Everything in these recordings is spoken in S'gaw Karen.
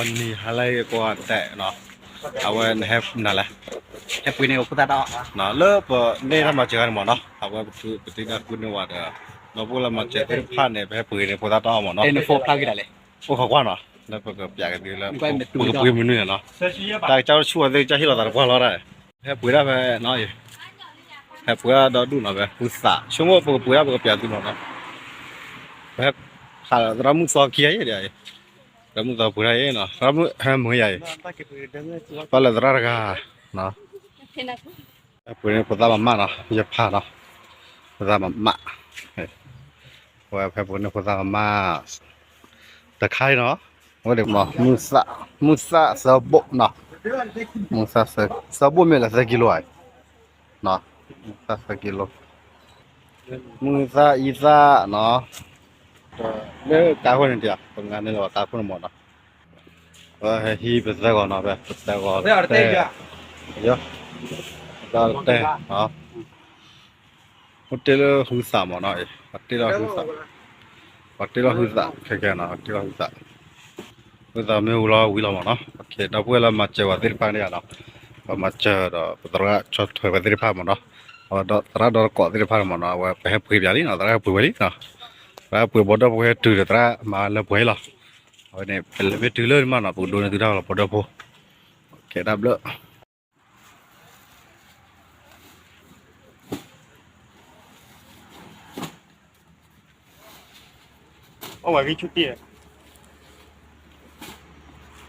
နံၤဟါလၢအဂ့ၤကိးဂၤဒဲးနီၤ, အဝဲနဟဲနၤလဲၣ်, ဟဲပှ့ၤန့ၢ်ဖိသၣ်တၢ်အီၣ်, လၢပန့ၢ်တၢ်မၤစၢၤဂၤန့ၣ်မ့ၢ်နီၤ, အဝဲပသုတ့ဒၣ်ဃုန့ၢ်ဝဲဒီး ဒီပုၢ်လၢမၤစၢၤသ့ၣ်တဖၣ်န့ၣ် ပဟဲပှ့ၤန့ၢ်ဖိသၣ်တၢ်အီၣ်မ့ၢ်နီၤ, အိၣ်ခိးကွၢ်နီၤ, လၢပကပျးက့ၤသုလၢ ပကပှ့ၤမနုၤန့ၣ်နီၤ, တၢ်ကစၢ်တဆူၣ်ဝဲသ့ၣ်ကစၢ်ဟ့ၣ်လီၤသးတပှၢ်လီၤဒၣ်, ဟဲပှ့ၤဒၣ်ဖဲနီၤ, ဟဲပှ့ၤဒၣ်ဒီဒူၣ်နီၤ ဖဲဟုသး ဆိကမိၣ်ပကပှ့ၤဒၣ်ပကပျးသုနီၤနီၤ, ပဟဲ ဟးသရၣ်မုၣ်သီခံဂၤအံၤ, သရၣ်မုၣ်သီပှ့ၤဒၣ်အံၤနီၤ, သရၣ်မုၣ်ဟဲမုာ်ယၤအံၤ, ပၢ်လၢသရၣ်တဂၤ, ဟဲပှ့ၤန့ၢ်ဖိသၣ်မးမးနီၤ ယဖးနီၤ, ဖိသၣ်မးမး, ဝဲဟဲပှ့ၤန့ၢ်ဖိသၣ်မးမး, တခါအံၤနီၤ, ဝဲဒၣ်မ့ၢ် မုၢ်သၣ်သၢဘိၣ်နီၤ, မုၢ်သၣ်သၢဘိၣ်မ့ၢ်လၢသၢ kilo ဧါ, မုၢ်သၣ်သၢ kilo, မုၢ်သၣ်အံသၣ်နီၤ, လၢကါခိၣ်န့ၣ်တယၤ ပငါန့ၣ်လီၤကါခိၣ်န့ၣ်မ့ၢ်နီၤ, ပဟဲဟံးပသၢဂီၤနီၤ ဖဲပသၢဂီၤတဲ, ယတဲ, အိၣ်တ့ၢ်လၢဟုသးမ့ၢ်နီၤ, ပှၤတ့လီၤဟုသး, ပှၤတ့လီၤဟုသး ခဲကဲနီၤ တ့လီၤဟုသး, ဟုသးမ့ၢ်ဝံၤလီၤဝံၤလီၤမ့ၢ်နီၤ, ဒီပုၢ်ဝဲၢ်လၢမၤစၢၤပှၤသ့ၣ်တဖၣ်န့ၣ်နီၤ, ပှၤမၤစၢၤဒီး ပသရၣ်ဆီၣ်ထွဲပှၤသ့ၣ်တဖၣ်မ့ၢ်နီၤ, အဝဲဒီးသရၣ်ဒီတကိးသ့ၣ်တဖၣ်န့ၣ်မ့ၢ်နီၤ အဝဲပဟဲပှ့ၤပၠးလံနီၤ သရၣ်ဟဲပှ့ၤဝဲလံနီၤ, သရၣ်ဟဲပှ့ၤဘီဒၢဖိဟဲတုၤဒီးသရၣ်မၤလၢပှဲၤလီၤ, အဝဲန့ၣ် ပလဲၤမ့ၢ်တုၤလၢန့ၣ်မ့ၢ်နီၤ ပကဒိးန့ၢ်သုတၢ်လီၤဘီဒၢဖိ, ကဲတၢ်ဘျၢ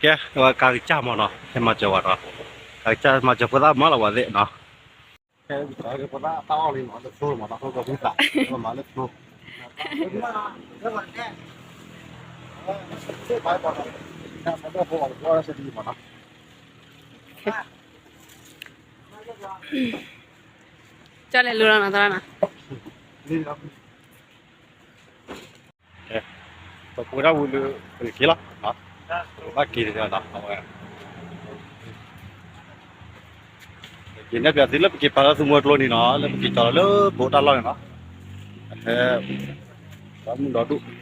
ကဲ ဝဲကါကစၢ်မ့ၢ်နီၤ ဟဲမၤစၢၤဝဲနီၤ, ကါကစၢ်မၤစၢၤဖိသၣ်မးလီၤဝဲသ့ၣ်နီၤ, ကဲ ဖိသၣ်တၢ်အီၣ်လံနီၤ လၢသိမ့ၢ်နီၤ လၢဟုသး မၤလၢသိ ကၠီလဲၤလိၤလီၤနီၤ သရၣ်နီၤ, ပပှ့ၤဒၣ်ဝံၤလၢ ပက့ၤလီၤ, ဘၣ်က့ၤတနီၤ အဝဲ က့ၤနဲၣ်ပၠးသုလၢပက့ၤပာ်လၢသူမွဲကျိနံၤနီၤ လၢပက့ၤကၠီလီၤလၢပအိၣ်တၢ်လီၢ်န့ၣ်နီၤ, ဟဲ ဒီမုၢ်ဒီဒူၣ်